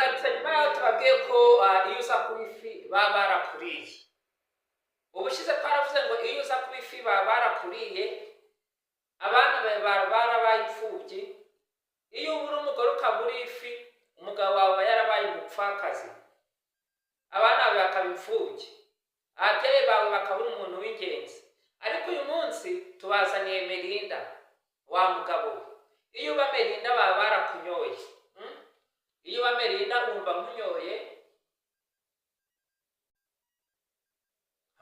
Tugarutse nyuma yaho tubabwiye ko iyo uza kuba ifi baba barakuriye. Ubushize twaravuze ngo iyo uza kuba ifi baba barakuriye, abana bawe baba barabaye imfubyi. Iyo uba uri umugore ukaba uri ifi, umugabo wawe aba yarabaye umupfakazi, abana bawe bakaba imfubyi, ababyeyi bawe bakaba umuntu w'ingenzi. Ariko uyu munsi tubazaniye Melinda. Wa mugabo we, iyo uba Melinda baba barakunyoye. Iyo uba Melinda wumva nkunyoye.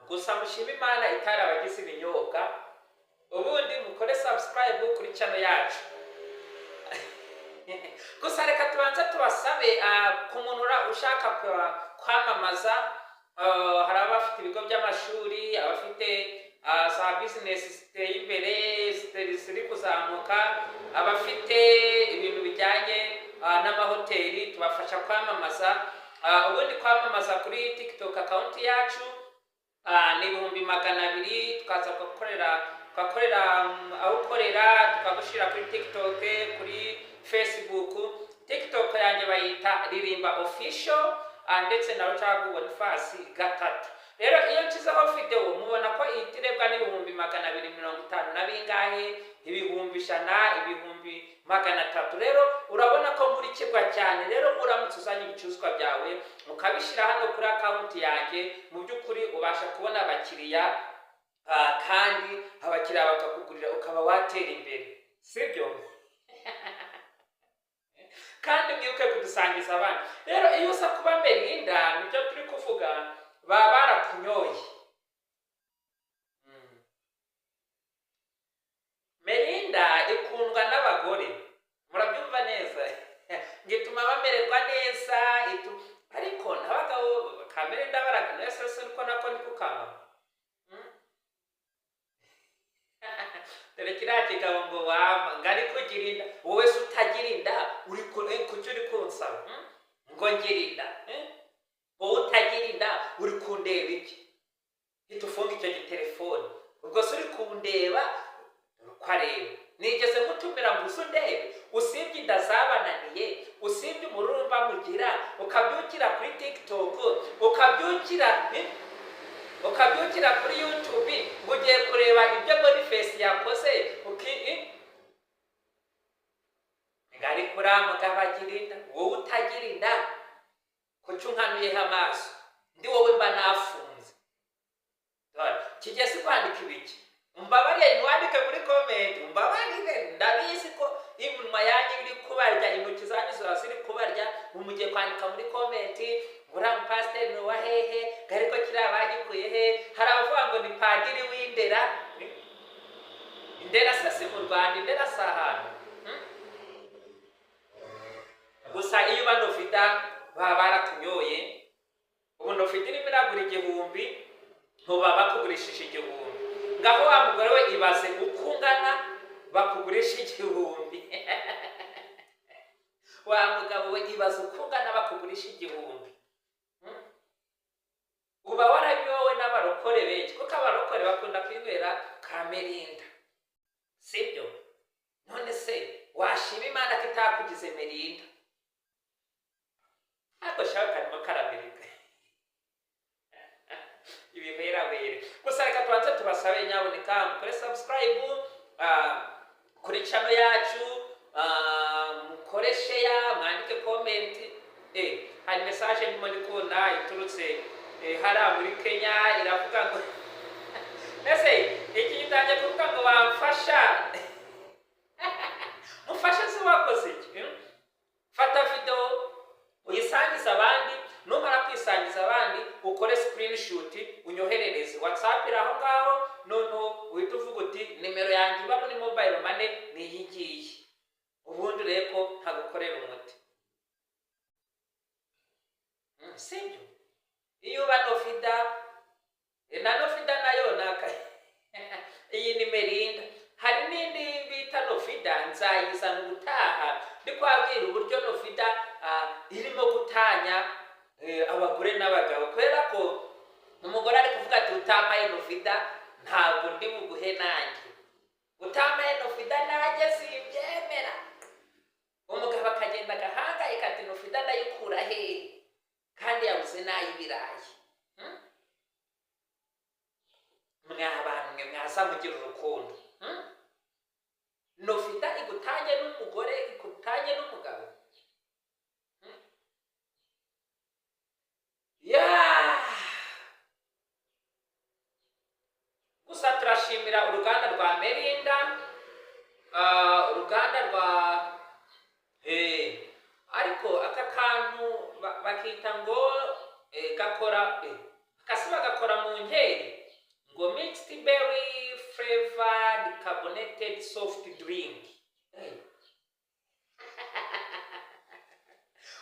Gusa mushime Imana itari abagize ibinyobwa. Ubundi mukore subscribe kuri channel yacu. Gusa reka tubanze tubasabe, ku muntu ushaka kwamamaza, hari abafite ibigo by'amashuri, abafite za bizinesi ziteye imbere, ziri kuzamuka, abafite ibintu bijyanye n'amahoteli, tubafasha kwamamaza. Ubundi kwamamaza kuri TikTok account yacu ni 200,000, tukaza tugakorera aho ukorera, tukagushyira kuri TikTok, kuri Facebook. TikTok yanjye bayita Ririmba Official, ndetse na Rucagu Boniface 3. Rero iyo nshyizeho video mubona ko ihita irebwa n'250,000 na bingahe, 100,000, 300,000. Rero urabona ko nkurikirwa cyane. Rero uramutse uzanye ibicuruzwa byawe ukabishyira hano kuri account yanjye, mu by'ukuri ubasha kubona abakiriya, kandi abakiriya bakakugurira, ukaba watera imbere, sibyo? Kandi mwibuke kudusangiza abandi. Rero iyo uza kuba Melinda, nibyo turi kuvuga, baba barakunyoye. Melinda ikundwa n'abagore, murabyumva neza, ngo ituma bamererwa neza, ariko n'abagabo ka Melinda barakanywera se, niko nako ndi kukanywa. Dore kiriya kigabo ngo wama ngo ari kugira inda. Wowe se utagira inda uri kuki uri kunsaba? Ngo ngira inda, eh? Wowe utagira inda uri kundeba iki? Hita ufunga icyo gitelefone. Ubwo se uri kundeba uko areba? Nigeze ngutumira ngo uze undebe? Usibye inda zabananiye, usibye umururumba mugira, ukabyukira kuri TikTok, ukabyukira kuri YouTube ngo ugiye kureba ibyo Boniface yakoze, ngo ariko uriya mugabo agira inda. Wowe utagira inda kuki unkanuyeho amaso? Ndi wowe mba nafunze. Dore kigeze kwandika ibiki? Umbabarire, ntiwandike muri comment, umbabarire. Ndabizi ko iminwa yanyu iri kubarya, intoki zanyu ziba ziri kubarya. Ubu mugiye kwandika muri comment ngo uriya mupasiteri ni uwa hehe, ngo ariko kiriya bagikuye he? Hari abavuga ngo ni padiri w'Indera. Indera se si mu Rwanda? Indera si ahantu? Gusa iyo uba Novida baba barakunyoye. Ubu Novida irimo iragura 1000, ntuba bakugurishije 1000. Ngaho wa mugore we, ibaze uko ungana bakugurisha 1000. Wa mugabo we, ibaze uko ungana bakugurisha 1000. Uba waranyowe n'abarokore benshi, kuko abarokore bakunda kwinywera ka Melinda, sibyo? None se washima Imana ko itakugize Melinda? Ariko shaka karimo karamirika ibiberabere. Gusa reka tubanze tubasabe, nyaboneka mukore subscribe kuri channel yacu, mukore share, mwandike comment. Hari message ndimo ndi kubona iturutse hariya muri Kenya, iravuga ngo ese iki gitangiye kuvuga ngo wamfasha. Mufashe se wakoze iki? Fata video uyisangize abandi. Numara kwisangiza abandi, ukore screenshot unyoherereze. WhatsApp iri aho ngaho. Noneho uhita uvuga uti nimero yanjye iba muri mobile money ni iyi ngiyi. Ubundi urebe ko ntagukorera umuti. Sibyo? Iyo uba Novida, na Novida nayo naka iyi ni Melinda. Hari n'indi bita Novida, nzayizana ubutaha ndi kwabwira uburyo Novida irimo gutanya abagore n'abagabo, kubera ko umugore ari kuvuga ati utampaye Novida ntabwo ndi buguhe nanjye, utampaye Novida nanjye simbyemera. Umugabo akagenda agahangayika ati: "Novida ndayikura hehe kandi yabuze n'ay'ibirayi?" Mwa bantu mwe, mwaza mugira urukundo. Novida igutange n'umugore, igutange n'umugabo. Ya, gusa turashimira uruganda rwa Merinda, uruganda rwa ariko aka kantu bakita ngo gakora akasiba gakora mu nkeri, ngo mixed berry flavored carbonated soft drink.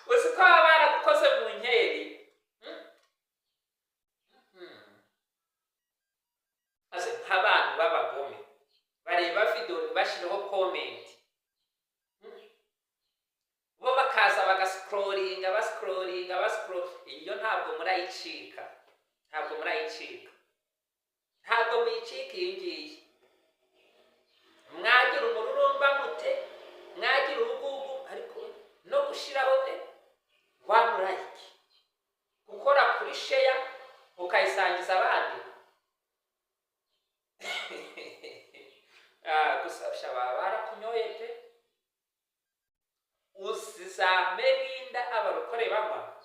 Uzi ko baba baragukoze mu nkeri? Maze nk'abantu b'abagome bareba video ntibashireho comment, bo bakaza bagascrollinga, bascrollinga, bascroll, iyo ntabwo murayicika, ntabwo murayicika, ntabwo muyicika iyi ngiyi. Mwagira umururumba mute, mwagira ubugugu, ariko no gushyiraho one like, gukora kuri share ukayisangiza abandi. Gusa sha baba barakunyoye pe. Uzi za Merinda abarokore banywa?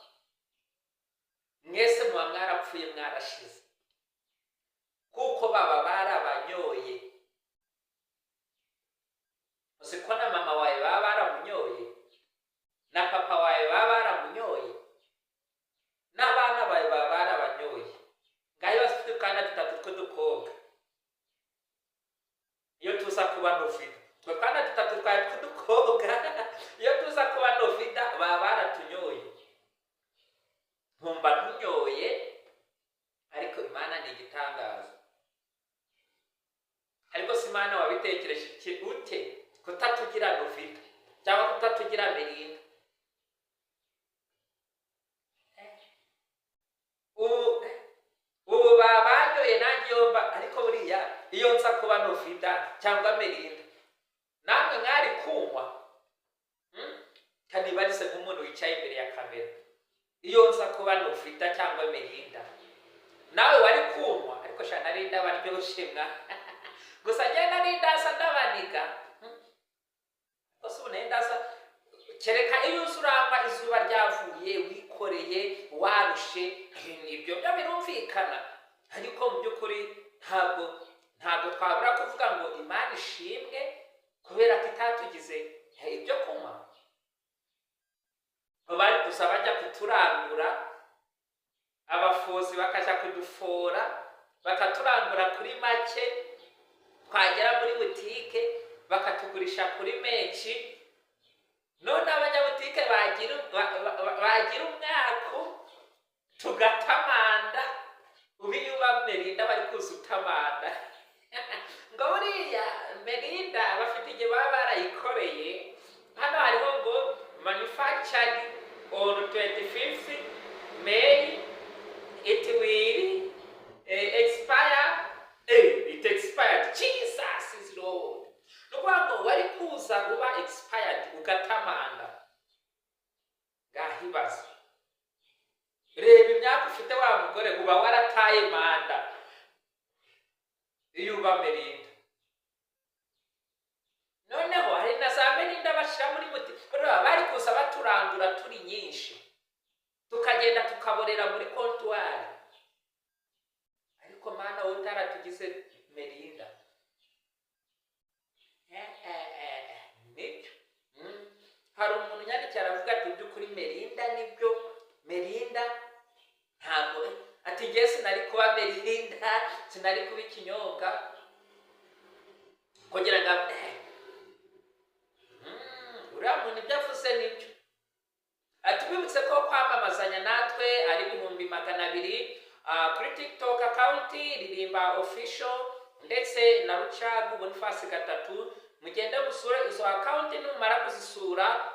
Mwese muba mwarapfuye, mwarashize, kuko baba barabanyoye. Uzi ko na mama wawe baba baramunyoye, na papa wawe baba baramunyoye, n'abana bawe baba barabanyoye? Ngaho bafite utwana dutatu tw'udukobwa, iyo tuza kuba Novida, utwo twana dutatu twawe tw'udukobwa, iyo tuza kuba Novida, baba baratunyoye. Nkumva ntunyoye, ariko Imana ni igitangaza. Ariko si Imana wabitekereje ute kutatugira Novida cyangwa kutatugira Merinda? Ubu babanyoye, nanjye iyo mba, ariko buriya iyo nza kuba Novida cyangwa Merinda, namwe mwari kunywa? Kanibarize nk'umuntu wicaye imbere ya kamera, iyo nza kuba Novida cyangwa Merinda, nawe wari kunywa? Ariko sha nari ndabaryoshye mwa. Gusa njye nari ndasa ndabaniga. Gusa ubu nari ndasa, kereka iyo uza urangwa izuba ryavuye, wikoreye, warushe, ibyo byo birumvikana. Ariko mu by'ukuri ntabwo twabura kuvuga ngo Imana ishimwe kubera ko itatugize ibyo kunywa. Bari gusa bajya kuturangura, abafuzi bakajya kudufora, bakaturangura kuri make, twagera muri butike bakatugurisha kuri menshi. None abanyabutike bagira umwaku, tugatamanda. Ubu iyo uba Merinda bari kuza utamanda ngo buriya Merinda bafite igihe baba barayikoreye. Hano hariho ngo manufactured on 25th May, it will expire, it expired. Jesus is Lord! Ni ukuvuga ngo wari kuza uba expired, ugatamanda. Ngahibaza, reba imyaka ufite wa mugore, uba warataye manda iyo uba Merinda. Noneho hari na za Merinda bashyira muri buti, bari kuza baturangura turi nyinshi, tukagenda tukaborera muri comptoir. Ariko Mana, wowe utaratugize Merinda. Nibyo. Hari umuntu unyandikiye aravuga ati: "By'ukuri Merinda nibyo, Merinda ntabwo," ati: "Njye sinari kuba Merinda, sinari kuba ikinyobwa kugira ngo." Uriya muntu ibyo avuze nibyo. Tubibutse ko kwamamazanya natwe ari 200,000 kuri TikTok account Ririmba Official ndetse na Rucagu Boniface gatatu. Mugende musure izo account, numara kuzisura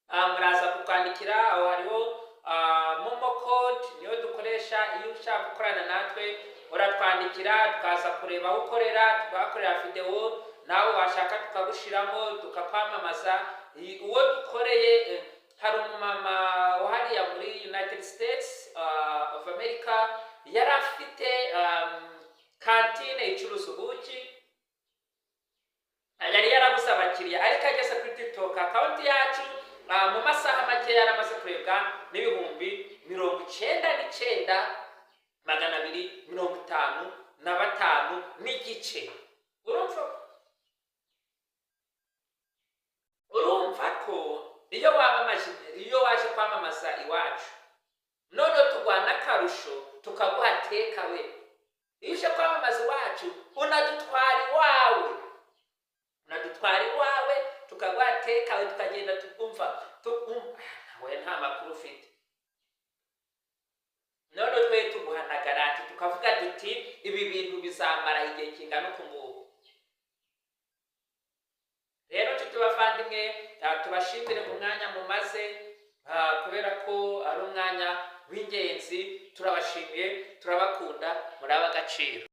muraza kutwandikira. Aho hariho MoMo code, niyo dukoresha. Iyo ushaka gukorana natwe uratwandikira, tukaza kureba aho ukorera, tukahakorera videwo. Nawe washaka tukagushiramo, tukakwamamaza. Uwo dukoreye, hari umumama wahariya muri United States of America, yari afite kantine icuruza ubuki, yari yarabuze abakiriya, ariko ageze kuri TikTok account yacu, mu masaha make yaramaze kurebwa n'99,255,500. Urumva ko iyo wamamaje, iyo waje kwamamaza iwacu, none tuguha n'akarusho, tukaguha takeaway. Iyo uje kwamamaza iwacu, unadutwara iwawe, unadutwara iwawe, tukaguha takeaway, tukagenda tukumva we nta makuru ufite. None twe tuguha na garantie, tukavuga duti ibi bintu bizamara igihe kingana uku nguku. Rero nshuti bavandimwe, tubashimire umwanya mumaze, kubera ko ari umwanya w'ingenzi. Turabashimiye, turabakunda, muri ab'agaciro.